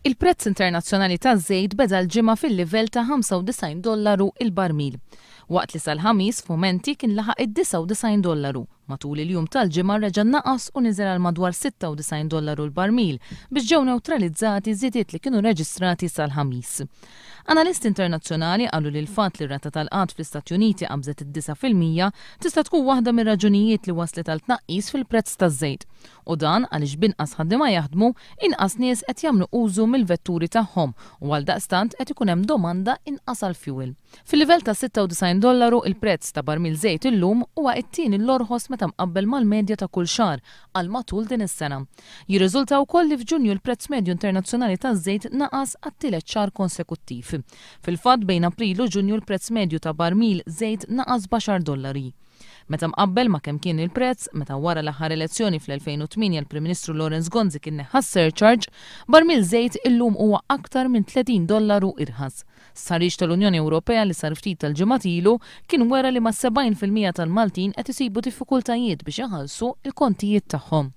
Il-prezz internazzjonali taż-żejt beda l-Ġimgħa fil-livell ta' 95 dollaru il-barmil. Waqt li sal-Ħamis f'mumenti kien laħaq id-99 dollaru, matul il-jum tal-Ġimgħa reġa' naqas u niżel għal madwar 96 dollaru l-barmil biex ġew newtralizzati żidiet li kienu reġistrati sal-Ħamis. Analisti internazzjonali qalu li l-fatt li r-rata tal-qgħad fl-Istati Uniti qabżet id-9% tista' tkun waħda mir-raġunijiet li wasslet għal tnaqqis fil-prezz taż-żejt. U dan għaliex b'inqas ħaddiema jaħdmu, inqas nies qed jagħmlu użu mill-vetturi tagħhom u għaldaqstant qed ikun hemm domanda inqas għall-fjuwil. Fil-livell ta' 96 dollaru, il-prezz ta' barmil żejt illum huwa t-tieni l-orħos meta mqabbel mal-medja ta' kull xahar għal matul din is-sena. Jirriżulta wkoll li f'Ġunju l-prezz medju internazzjonali taż-żejt naqas għat-tielet xahar konsekuttiv. Fil-fatt, bejn April u Ġunju l-prezz medju ta' barmil żejt naqas b'għaxar dollari. Meta mqabbel ma' kemm kien il-prezz meta wara l-aħħar elezzjoni fl-2008 l-Prim Ministru Lawrence Gonzi kien neħħa s-surcharge, barmil żejt illum huwa aktar minn 30 dollaru irħas. Stħarriġ tal-Unjoni Ewropea li sar ftit tal-ġimgħat ilu kien wera li mas-70% tal-Maltin qed isibu diffikultajiet biex iħallsu l-kontijiet tagħhom.